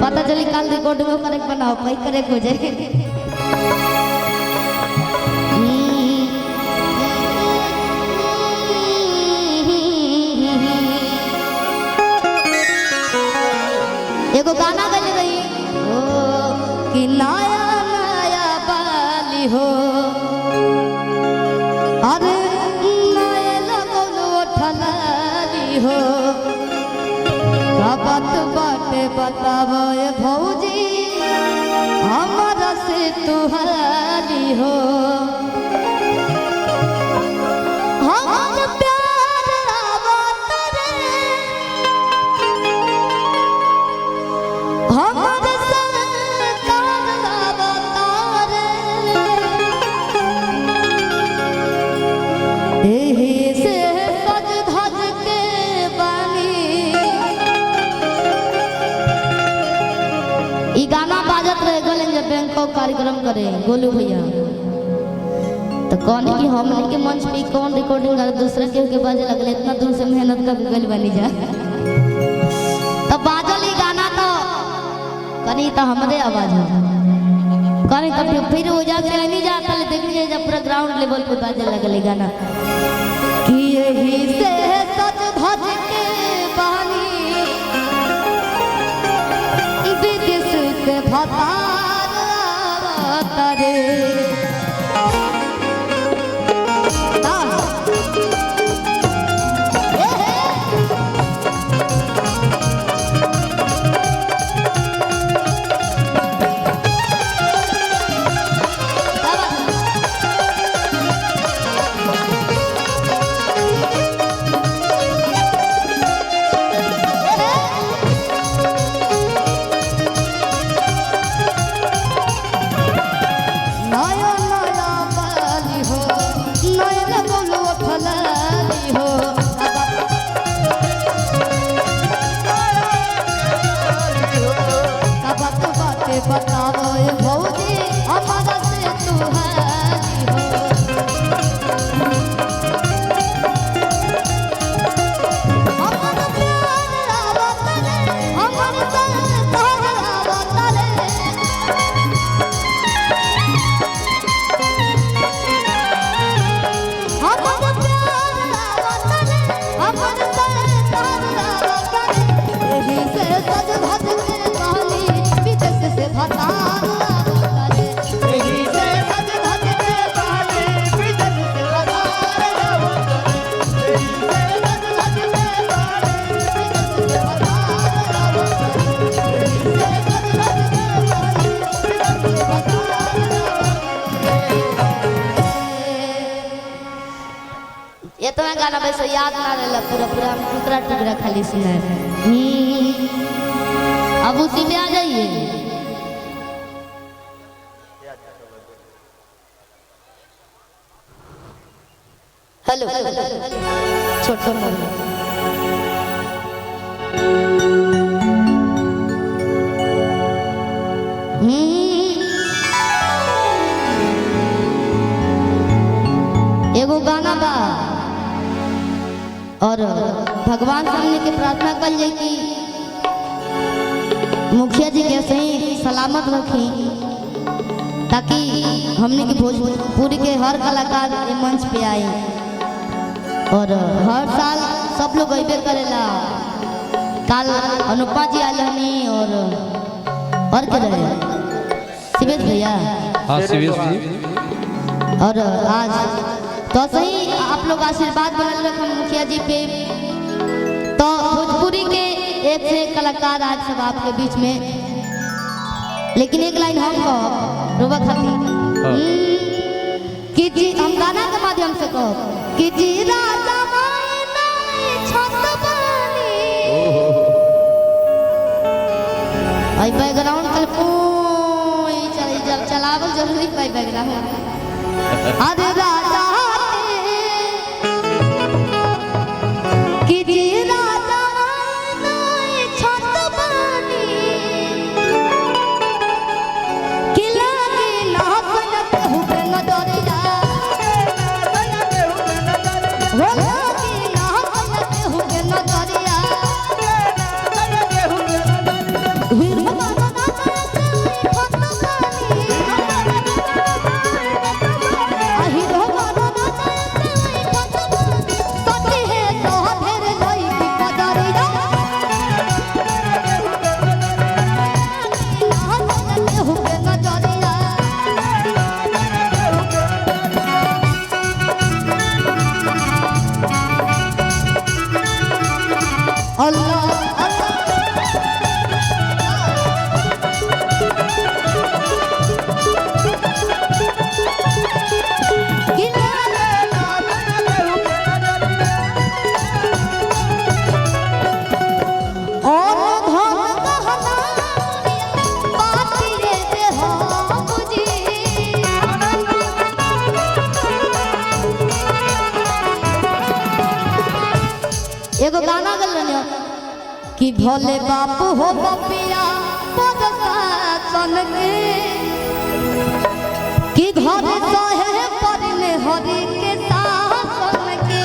पता चली कल रिकॉर्डिंग करे बनाओ कहीं करे हो जाए। एगो गाना गल रही ओ कि नया नया बाली हो, अरे नया लगन उठलाली हो, का बात बाटे बतावो ए भौजी हमरा से तुहारी हो। हमर प्यार आवत रे, हमर सरकार आवत रे, एही से सज धज के बानी। ई गाना बाजत रहे गलन जब बैंकॉक कार्यक्रम करे गोलू भैया, तो कहने कि हमने के मंच पे कौन रिकॉर्डिंग करे, दूसरे के बाजे लगले, इतना दूर से मेहनत करके गइल बनी जा। तो बाजल ई गाना तो कनी तो हमरे आवाज हो कनी तो फिर हो जा से नहीं जाता ले देख लीजिए जब पूरा ग्राउंड लेवल पे बाजे लगल ई गाना कि यही से सज धज के बानी विदेश के भतार आवत रे। नया नया बाली हो, नया बोलो फलाली हो, का बात बाते बताओ ए भौजी हमारा से तुहारी हो। हमर प्यार आवत रे, हमर सरकार आवत रे, हमर प्यार आवत रे, हमर सरकार आवत रे, एही से सज धज के बानी विदेश से भतार आवत रे, एही से सज धज के बानी विदेश से भतार आवत रे, एही से सज धज के बानी विदेश से भतार आवत रे, एही से सज धज के बानी विदेश से भतार आवत रे। ये तो मैं गाना वैसे याद ना रहला पूरा पूरा, हम टुकड़ा टुकड़ा खाली सुना है। अब उसी में आ जाइए। हेलो छोटो मोटो एगो गाना बा और भगवान सामने के प्रार्थना कर जाए कि मुखिया जी के सही सलामत रखी, ताकि हमने के भोजपुरी के हर कलाकार ए मंच पे आए और हर साल सब लोग अबे करेला। काल अनुपा जी आयल हनी और के रहे शिवेश भैया। हाँ शिवेश जी। और आज तो सही आप लोग आशीर्वाद बनल रखम मुखिया जी पे। तो भोजपुरी के एक से एक कलाकार आज सब आपके बीच में, लेकिन एक लाइन हम कहो रोबा खाती कि जी हम गाना के माध्यम से कहो कि जी राजा माई नाई छत बानी। आई बैकग्राउंड कल पूई चल जब चलावल जरूरी भाई बैकग्राउंड। अरे राजा कि जी राजा नाई छत बानी कि लागी ना सनत हुबे नजरिया हो लागी ना सनत हुबे नजरिया। एगो गाना गल रहनी कि भोले बापू हो बपिया पद के कि घर सहे परले हरि के शासन के।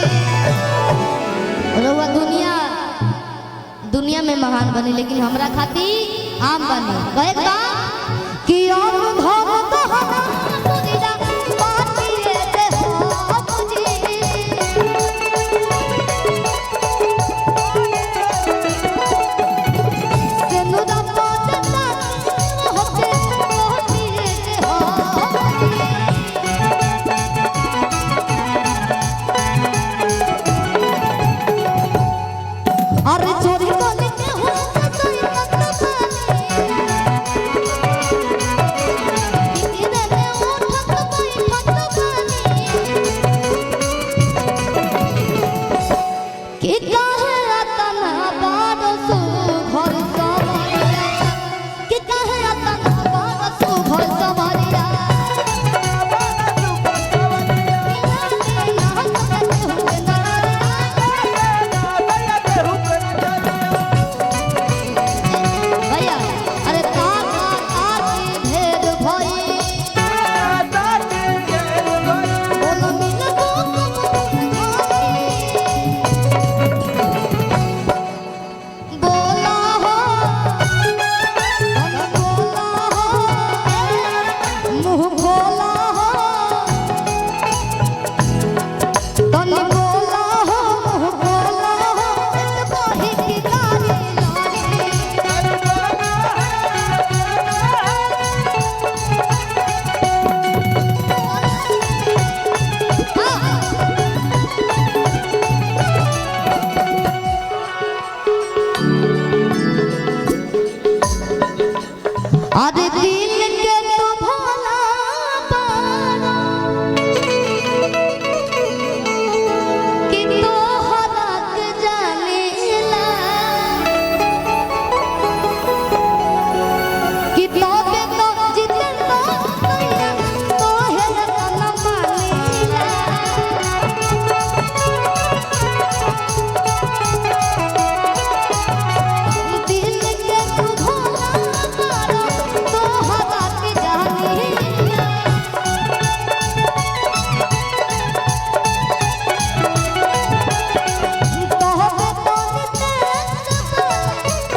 रउआ दुनिया दुनिया में महान बनी लेकिन हमरा खातिर आम बनी। कहे बा कि आम धम दहना पुरिया पाटिए दे हो बुझी। सिनुरा पाटता होते होतिए दे हो बुझी। अरे चोरी कोले के हो चोरी मत माने कितने में उठत बैठत बानी कि काहे अतना बारसु घर सवरिया कि काहे अतना बारसु घर सवरिया भैया अरे ताका ताकी ढेर भई बोलो मिलबो बोला हो बोला हो मुँह खोला हो तन बोला हो मुँह खोला हो बही की गारी लागी। अरे दिल के तो भोला पारा कि तोहरा के जानेला कि तोबे तो जितना तोया तोहे न मानेला। दिल के तू भोला पारा तोहरा के जानेला। तोहबे तो जितना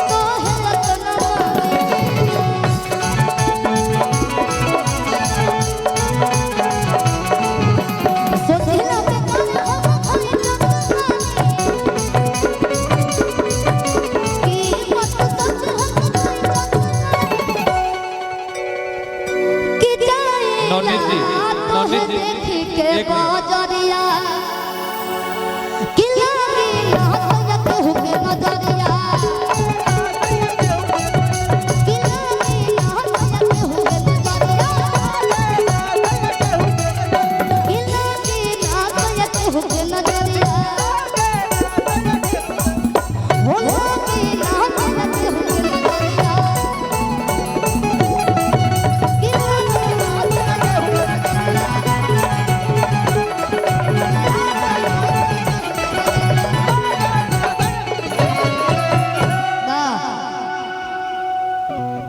तोहे रतन मानेला। सोचिला पे कान हम भइल जवानी कि मत सोच हम भइल जवानी कि जाए नवनीत जी, तोहे नवनीत जी, देख के एक मिनट। बाजरिया।